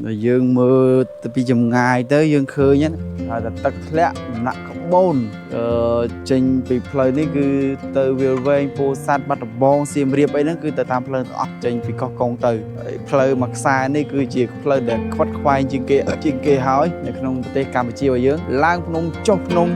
ដល់យើងមើលទៅពីចម្ងាយទៅយើងឃើញណាហើយតែទឹកធ្លាក់ដំណាក់ក្បូនអឺចេញពីផ្លូវនេះគឺទៅវាលវែងពោធិ៍សាត់បាត់ដំបងសៀមរាបអីហ្នឹងគឺទៅតាមផ្លូវទាំងអស់ចេញពីកោះកុងទៅហើយផ្លូវមួយខ្សែនេះគឺជាផ្លូវដែលខ្វាត់ខ្វែងជាងគេហើយនៅក្នុងប្រទេសកម្ពុជារបស់យើងឡើងភ្នំចុះភ្នំ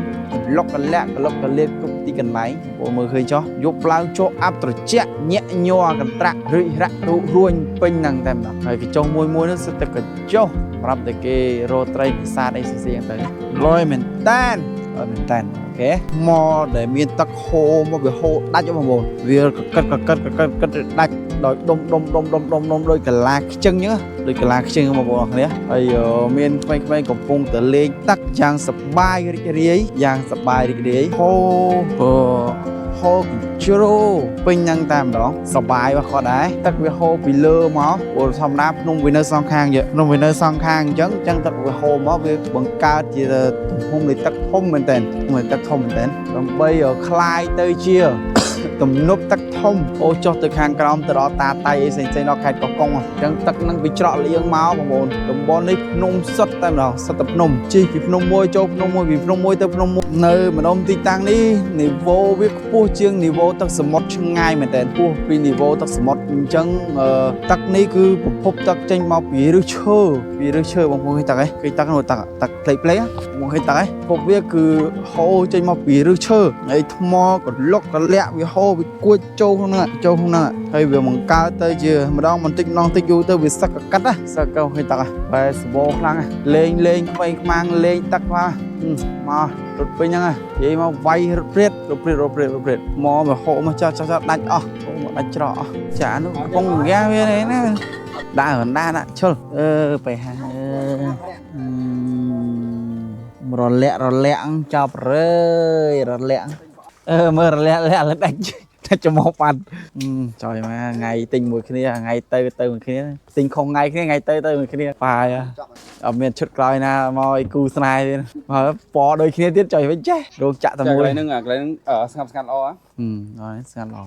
លុកកលាក់កលុកកលៀតគ្រប់ទីកន្លែងបងមើលឃើញចុះយប់ឡើងចុះអាប់ត្រជាក់ញាក់ញ័រកន្ត្រាក់រិចរាក់រុរួញពេញហ្នឹងតែម្ដងហើយកញ្ចុះមួយមួយនោះសិតតែកញ្ចុះប្រាប់តែគេរកត្រីនេសាទអីស្អីៗហ្នឹងទៅលយមែនតានលយមែនតាន OK មកដែលមានទឹកហូរមកវាហូរដាច់បងប្អូនវាកកិតកកិតកកិតកកិតដាច់ដោយដុំដុំដុំដុំដុំដុំដោយកលាខ្ចឹងហ្នឹងដូចកលាខ្ចឹងបងប្អូនអរគ្នាហើយមានក្មេងៗកំពុងតែលេងទឹកយ៉ាងសប្បាយរីករាយយ៉ាងសប្បាយរីករាយហូរហូរកញ្ជ្រោពេញហ្នឹងតែម្ដងសប្បាយរបស់គាត់ដែរទឹកវាហូរពីលើមកព្រោះធម្មតាភ្នំវានៅសងខាងយើភ្នំវានៅសងខាងអញ្ចឹងអញ្ចឹងទឹកវាហូរមកវាបង្កើតជាទំហំនៃទឹកធំមែនតើមែនទឹកធំមែនតើដើម្បីឲ្យក្លាយទៅជា ទំនប់ទឹកធំអូចុះទៅខាងក្រោមទៅដល់តាតៃអីផ្សេងៗដល់ខេត្តកោះកុងអញ្ចឹងទឹកហ្នឹងវាច្រកលៀងមកបងប្អូនតំបន់នេះភ្នំសុទ្ធតែម្ដងសុទ្ធតែភ្នំជិះពីភ្នំមួយចូលភ្នំមួយពីភ្នំមួយទៅភ្នំមួយនៅម្ដុំទីតាំងនេះនីវ៉ូវាខ្ពស់ជាងនីវ៉ូទឹកសមុទ្រឆ្ងាយមែនតើខ្ពស់ពីនីវ៉ូទឹកសមុទ្រអញ្ចឹងទឹកនេះគឺប្រភពទឹកចេញមកពីឫសឈើពីឫសឈើបងប្អូនឃើញទឹកហ៎ឃើញទឹកនោះទឹកទឹកផ្លេកផ្លេកបងឃើញទឹកហ៎ភពវាគឺហូរចេញមកពីឫសឈើហើយថ្មកលុកកលាក់វាហូរវាគួចចូលក្នុងហ្នឹងចូលក្នុងហ្នឹងហើយវាបង្កើតទៅជាម្ដងបន្តិចម្ដងតិចយូរទៅវាសឹកកកិតណាសឹកកឃើញទឹកហ៎បែសបោខ្លាំងលេងលេងខ្វែងខ្មាំងលេងទឹកខ្លាំងមករត់ពេញហ្នឹងនិយាយមកវាយរត់ព្រាតរត់ព្រាតរត់ព្រាតរត់ព្រាតមកមកហូរមកចោះចោះចោះដាច់អស់ហូរមកដាច់ច្រកអស់ចានោះកំពុងហ្គាវានេះណាដាក់រណ្ដាដាក់ឈុលអឺទៅហាអឺរលាក់រលាក់ចប់រើយរលាក់អឺមើលរលាក់លាក់ដាច់ដាច់ច្រមុះបាត់ចុយមកថ្ងៃទិញមួយគ្នាថ្ងៃទៅទៅមួយគ្នាទិញខុសថ្ងៃគ្នាថ្ងៃទៅទៅមួយគ្នាបាយអត់មានឈុតក្រោយណាមកឲ្យគូស្នេហ៍ទៀតមកពណ៌ដូចគ្នាទៀតចុយវិញចេះរោងចាក់តែ តែ មួ កន្លែងហ្នឹងកន្លែងហ្នឹងស្ងាត់ស្ងាត់ល្អហ៎ ហើយស្ងាត់ល្អ